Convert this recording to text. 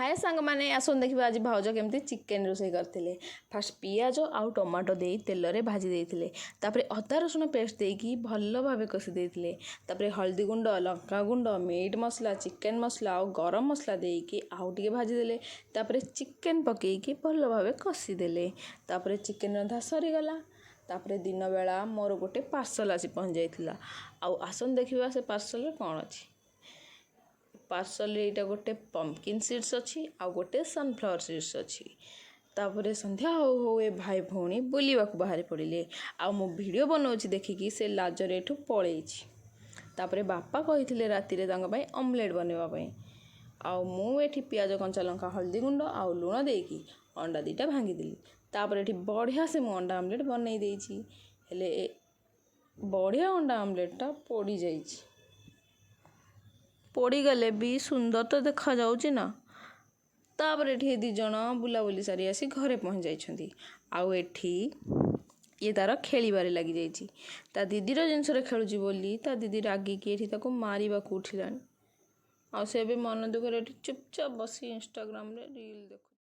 ହାଏ ସାଙ୍ଗମାନେ, ଆସନ୍ତୁ ଦେଖିବା ଆଜି ଭାଉଜ କେମିତି ଚିକେନ୍ ରୋଷେଇ କରିଥିଲେ। ଫାର୍ଷ୍ଟ ପିଆଜ ଆଉ ଟମାଟୋ ଦେଇ ତେଲରେ ଭାଜି ଦେଇଥିଲେ। ତାପରେ ଅଦା ରସୁଣ ପେଷ୍ଟ ଦେଇକି ଭଲ ଭାବେ କଷି ଦେଇଥିଲେ। ତାପରେ ହଳଦୀ ଗୁଣ୍ଡ, ଲଙ୍କା ଗୁଣ୍ଡ, ମିଟ୍ ମସଲା, ଚିକେନ୍ ମସଲା ଆଉ ଗରମ ମସଲା ଦେଇକି ଆଉ ଟିକେ ଭାଜିଦେଲେ। ତାପରେ ଚିକେନ୍ ପକେଇକି ଭଲ ଭାବେ କଷିଦେଲେ। ତାପରେ ଚିକେନ୍ ରନ୍ଧା ସରିଗଲା। ତାପରେ ଦିନବେଳା ମୋର ଗୋଟେ ପାର୍ସଲ୍ ଆସି ପହଞ୍ଚି ଯାଇଥିଲା। ଆଉ ଆସନ୍ତୁ ଦେଖିବା ସେ ପାର୍ସଲରେ କ'ଣ ଅଛି। ପାର୍ସଲରେ ଏଇଟା ଗୋଟେ ପମ୍ପକିନ୍ ସିଡ୍ସ ଅଛି ଆଉ ଗୋଟେ ସନଫ୍ଲାୱାର ସିଡ୍ସ ଅଛି। ତାପରେ ସନ୍ଧ୍ୟା ହଉ ହଉ ଏ ଭାଇ ଭଉଣୀ ବୁଲିବାକୁ ବାହାରି ପଡ଼ିଲେ। ଆଉ ମୁଁ ଭିଡ଼ିଓ ବନାଉଛି ଦେଖିକି ସେ ଲାଜରେ ଏଠୁ ପଳେଇଛି। ତାପରେ ବାପା କହିଥିଲେ ରାତିରେ ତାଙ୍କ ପାଇଁ ଅମଲେଟ୍ ବନେଇବା ପାଇଁ। ଆଉ ମୁଁ ଏଠି ପିଆଜ, କଞ୍ଚା ଲଙ୍କା, ହଳଦୀ ଗୁଣ୍ଡ ଆଉ ଲୁଣ ଦେଇକି ଅଣ୍ଡା ଦୁଇଟା ଭାଙ୍ଗିଦେଲି। ତାପରେ ଏଠି ବଢ଼ିଆ ସେ ମୁଁ ଅଣ୍ଡା ଅମଲେଟ୍ ବନେଇ ଦେଇଛି। ହେଲେ ଏ ବଢ଼ିଆ ଅଣ୍ଡା ଅମଲେଟ୍ଟା ପୋଡ଼ିଯାଇଛି। ପୋଡ଼ିଗଲେ ବି ସୁନ୍ଦର ତ ଦେଖାଯାଉଛି ନା। ତାପରେ ଏଠି ଏ ଦୁଇ ଜଣ ବୁଲାବୁଲି ସାରି ଆସି ଘରେ ପହଞ୍ଚି ଯାଇଛନ୍ତି। ଆଉ ଏଠି ଇଏ ତାର ଖେଳିବାରେ ଲାଗିଯାଇଛି। ତା ଦିଦିର ଜିନିଷରେ ଖେଳୁଛି ବୋଲି ତା ଦିଦି ରାଗିକି ଏଠି ତାକୁ ମାରିବାକୁ ଉଠିଲାଣି। ଆଉ ସେ ଏବେ ମନ ଦୁଃଖରେ ଏଠି ଚୁପଚାପ ବସି ଇନଷ୍ଟାଗ୍ରାମରେ ରିଲ୍ ଦେଖୁଛି।